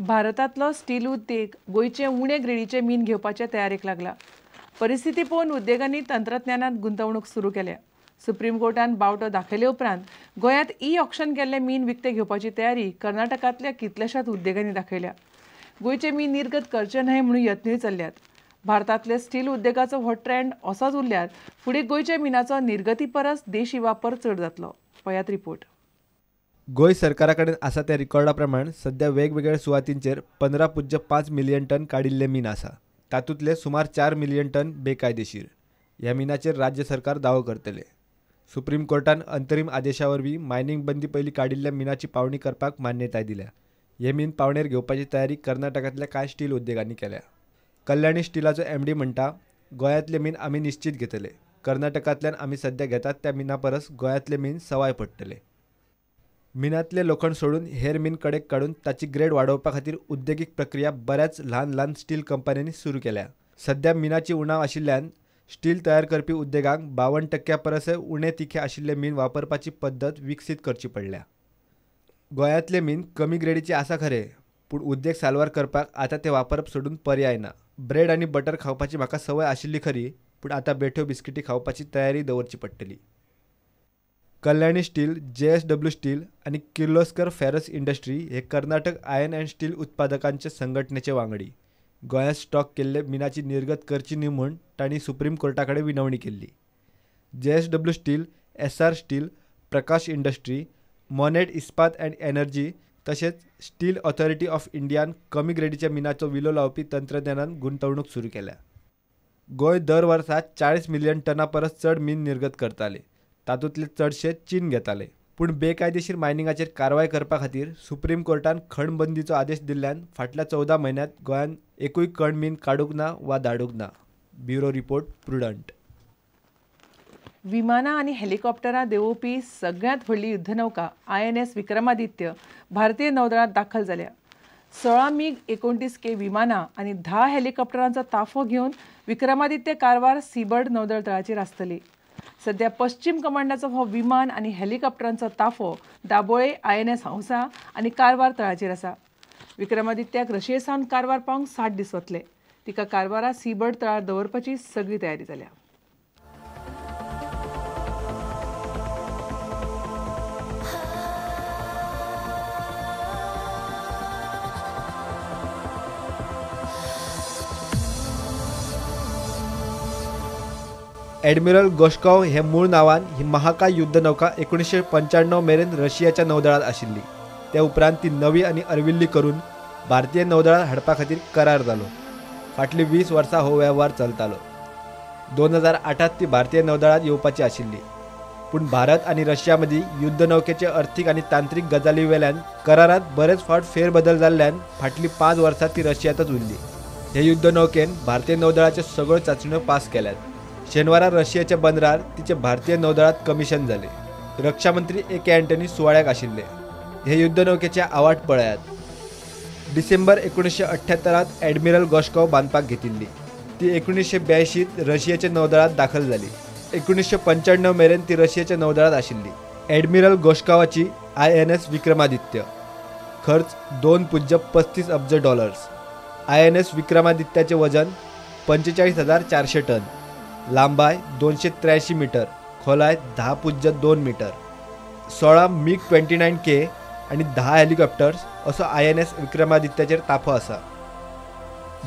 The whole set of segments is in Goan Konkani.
भारतांतलो स्टील उद्देग गोंयचे उणे ग्रेडीचे मीन घेवपाचे तयारेक लागला. परिस्थिती पळोवन उद्देगांनी तंत्रज्ञानात गुंतवणूक सुरू केल्या. सुप्रीम कोर्टान बावटो दाखयले उपरांत गोंयांत ई ऑक्शन केल्ले मीन विकते घेवपाची तयारी कर्नाटकांतल्या कितल्याशाच उद्देगांनी दाखयल्या. गोंयचे मीन निर्गत करचे न्हय म्हणून यत्नूय चल्ल्यात. भारतांतले स्टील उद्देगाचो हो ट्रेंड असोच उरल्यार फुडें गोंयच्या मिनाचो निर्गती परस देशी वापर चड जातलो. पळयात रिपोर्ट. गोंय सरकारा कडेन आसा त्या रिकॉर्डा प्रमाण सध्या वेगवेगळ्या सुवातींचेर 15.5 मिलियन टन काडिल्ले मीन आसा. तातूंतले सुमार 4 मिलियन टन बेकायदेशीर. ह्या मिनाचेर राज्य सरकार दावो करतले. सुप्रीम कोर्टान अंतरीम आदेशा वरवीं मायनिंग बंदी पयलीं काडिल्ल्या मिनाची पावणी करपाक मान्यताय दिल्या. हे मीन पावणेर घेवपाची तयारी कर्नाटकांतल्या कांय स्टील उद्देगांनी केल्या. कल्याणी स्टिलाचो एमडी म्हणटा, गोंयांतले मीन आमी निश्चित घेतले. कर्नाटकांतल्यान आमी सध्या घेतात त्या मिना परस गोंयांतले मीन सवाय पडटले. मिनांतले लोखण सोडून हेर मीन कडेक काडून ताची ग्रेड वाडोवपा खातीर उद्देगीक प्रक्रिया बऱ्याच ल्हान ल्हान स्टील कंपन्यांनी सुरू केल्या. सध्या मिनाची उणाव आशिल्ल्यान स्टील तयार करपी उद्देगांक 52% परसय उणें तिखें आशिल्ले मीन वापरपाची पद्दत विकसीत करची पडल्या. गोंयांतले मीन कमी ग्रेडीचे आसा खरें, पूण उद्देग साल्वार करपाक आतां ते वापरप सोडून पर्याय ना. ब्रेड आनी बटर खावपाची म्हाका संवय आशिल्ली खरी, पूण आतां बेठ्यो बिस्किटी खावपाची तयारी दवरची पडटली. कल्याणी स्टील, JSW steel आनी किर्लोस्कर फेरस इंडस्ट्री हे कर्नाटक आयर्न अँड स्टील उत्पादकांचे संघटनेचे वांगडी. गोंयांत स्टॉक केल्ले मिनाची निर्गत करची न्हय म्हूण तांणी सुप्रीम कोर्टा कडेन विनवणी केल्ली. JSW steel, SR steel, Prakash industry, Monnet Ispat and energy तशेंच स्टील ऑथॉरिटी ऑफ इंडियान कमी ग्रेडीच्या मिनाचो विलो लावपी तंत्रज्ञानान गुंतवणूक सुरू केल्या. गोंय दर वर्सा 40 मिलियन टना परस चड मीन निर्गत करताले. तातूंतले चडशे चीन घेताले. पूण बेकायदेशीर मायनिंगाचेर कारवाय करपा खातीर सुप्रीम कोर्टान खणबंदीचो आदेश दिल्ल्यान फाटल्या 14 म्हयन्यांत गोंयांत एकूय कण मीन काडूंक ना वा धाडूंक ना. Bureau report, Prudent. विमानां आनी हेलिकॉप्टरां देंवोवपी सगळ्यांत व्हडली युद्धनौका INS Vikramaditya भारतीय नौदळांत दाखल जाल्या. 16 MiG-29K विमानां आनी 10 हेलिकॉप्टरांचो ताफो घेवन विक्रमादित्य कारवार सीबर्ड नौदळ तळाचेर आसतली. सध्या पश्चिम कमांडाचो हो विमान आनी हेलिकॉप्टरांचो ताफो दाबोळे INS Hansa आनी कारवार तळाचेर आसा. विक्रमादित्याक रशिये सावन कारवार पावंक 60 दीस वतले. तिका कारवारा सीबर्ड तळार दवरपाची सगळी तयारी जाल्या. ॲडमिरल गोश्कॉव हे मूळ नांवान ही महाकाय युद्धनौका 1995 मेरेन रशियाच्या नौदळांत आशिल्ली. ते उपरांत ती नवी आनी अर्विल्ली करून भारतीय नौदळांत हाडपा खातीर करार जालो. फाटलीं 20 वर्सां हो वेव्हार चलतालो. 2008 ती भारतीय नौदळांत येवपाची आशिल्ली, पूण भारत आनी रशिया मदीं युद्धनौकेचे अर्थीक आनी तांत्रीक गजाली वेल्यान करारांत बरेच फावट फेरबदल जाल्ल्यान फाटलीं 5 वर्सां ती रशियांतच उरली. हे युद्धनौकेन भारतीय नौदळाच्यो सगळ्यो चांचण्यो पास केल्यात. शेनवारा रशियाच्या बंदरार तिचे भारतीय नौदळांत कमिशन जाले. रक्षामंत्री AK Antony सुवाळ्याक आशिल्ले. हे युद्धनौकेचे आवाठ पळयात. डिसेंबर 1978 ॲडमिरल गोश्कॉव बांदपाक घेतिल्ली. ती 1982 रशियाच्या नौदळांत दाखल जाली. 1995 मेरेन ती रशियाच्या नौदळांत आशिल्ली. ॲडमिरल गोश्कॉवाची INS Vikramaditya. खर्च 2.35 अब्ज डॉलर्स. INS विक्रमादित्याचे वजन 45,400 टन, लांबाय 283 मीटर, खोलाय 10.2 मीटर, 16 MiG-29K आनी 10 हेलिकॉप्टर्स असो INS विक्रमादित्याचेर ताफो आसा.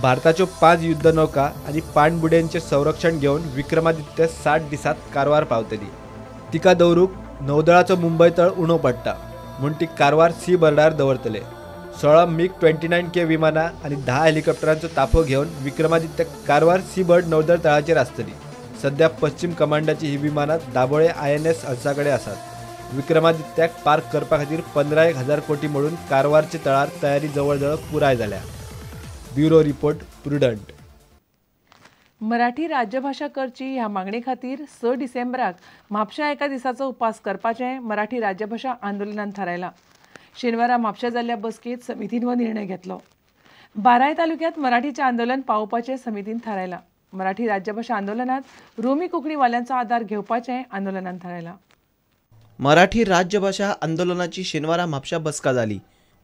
भारताच्यो 5 युद्धनौका आनी पाणबुड्यांचें संरक्षण घेवन विक्रमादित्य 60 दिसांत कारवार पावतली. तिका दवरूंक नौदळाचो मुंबय तळ उणो पडटा म्हूण ती कारवार सी बर्डार दवरतले. 16 MiG-29K विमानां आनी 10 हेलिकॉप्टरांचो ताफो घेवन विक्रमादित्य कारवार सी बर्ड नौदळ तळाचेर आसतली. सध्या पश्चिम कमांडाची ही विमानां दाबोळे INS Hansa कडेन आसात. विक्रमादित्याक पार्क करपा खातीर 15,000 कोटी मोडून कारवारचे तळार तयारी जवळजवळ पुराय जाल्या. Bureau report, Prudent. Marathi राज्यभाशा करची ह्या मागणे खातीर 6 डिसेंबराक म्हापशा एका दिसाचो उपास करपाचें मराठी राज्यभाशा आंदोलनान थारायलां. शेनवारा म्हापशा जाल्ल्या बसकेंत समितीन हो निर्णय घेतलो. बाराय तालुक्यांत मराठीचें आंदोलन पावोवपाचें समितीन थारायलां. मराठी राज्यभाशा आंदोलनात रोमी कोंकणीवाल्यांचो आदार घेवपाचें आंदोलनान थारायलां. मराठी राज्यभाशा आंदोलनाची शेनवारा म्हापशा बसका जाली.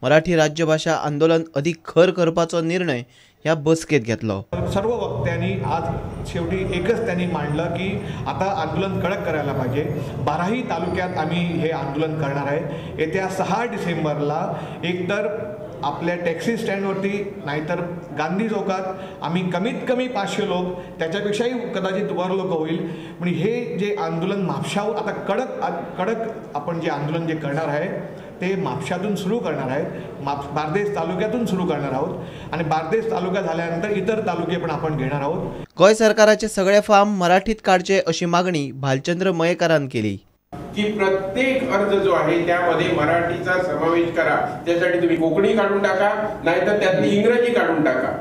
मराठी राज्यभाषा आंदोलन अधिक खर करपाचो निर्णय ह्या बसकेत घेतलो. सर्व वक्त्यांनी आज शेवटी एकच त्यांनी मांडलं की आता आंदोलन कडक करायला पाहिजे. 12ही तालुक्यात आम्ही हे आंदोलन करणार आहे. येत्या 6 डिसेंबरला एकतर आपल्या टॅक्सी स्टँडवरती नाहीतर गांधी चौकात आम्ही कमीत कमी 500 लोक, त्याच्यापेक्षाही कदाचित वर लोक होईल. म्हणजे हे जे आंदोलन म्हापशावर आता कडक आपण जे आंदोलन जे करणार आहे ते म्हापशातून सुरू करणार आहे, बार्देस तालुक्यातून सुरू करणार आहोत आणि बार्देस तालुका झाल्यानंतर इतर तालुके पण आपण घेणार आहोत. गोंय सरकाराचे सगळे फॉर्म मराठीत काढचे अशी मागणी भालचंद्र मयेकरान केली. की प्रत्येक अर्ज जो आहे त्यामध्ये मराठीचा समावेश करा. त्यासाठी तुम्ही कोकणी काढून टाका, नाहीतर त्यातली इंग्रजी काढून टाका.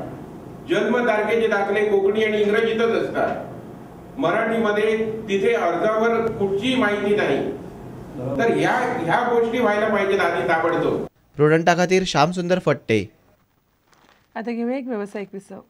जन्म तारखेचे दाखले कोकणी आणि इंग्रजीतच असतात, मराठीमध्ये तिथे अर्जावर कुठचीही माहिती नाही. तर ह्या गोष्टी व्हायला पाहिजेत आधी ताबडतोब. प्रुडंटा खातीर श्यामसुंदर फट्टे. आता घेऊया एक व्यावसायिक विसव.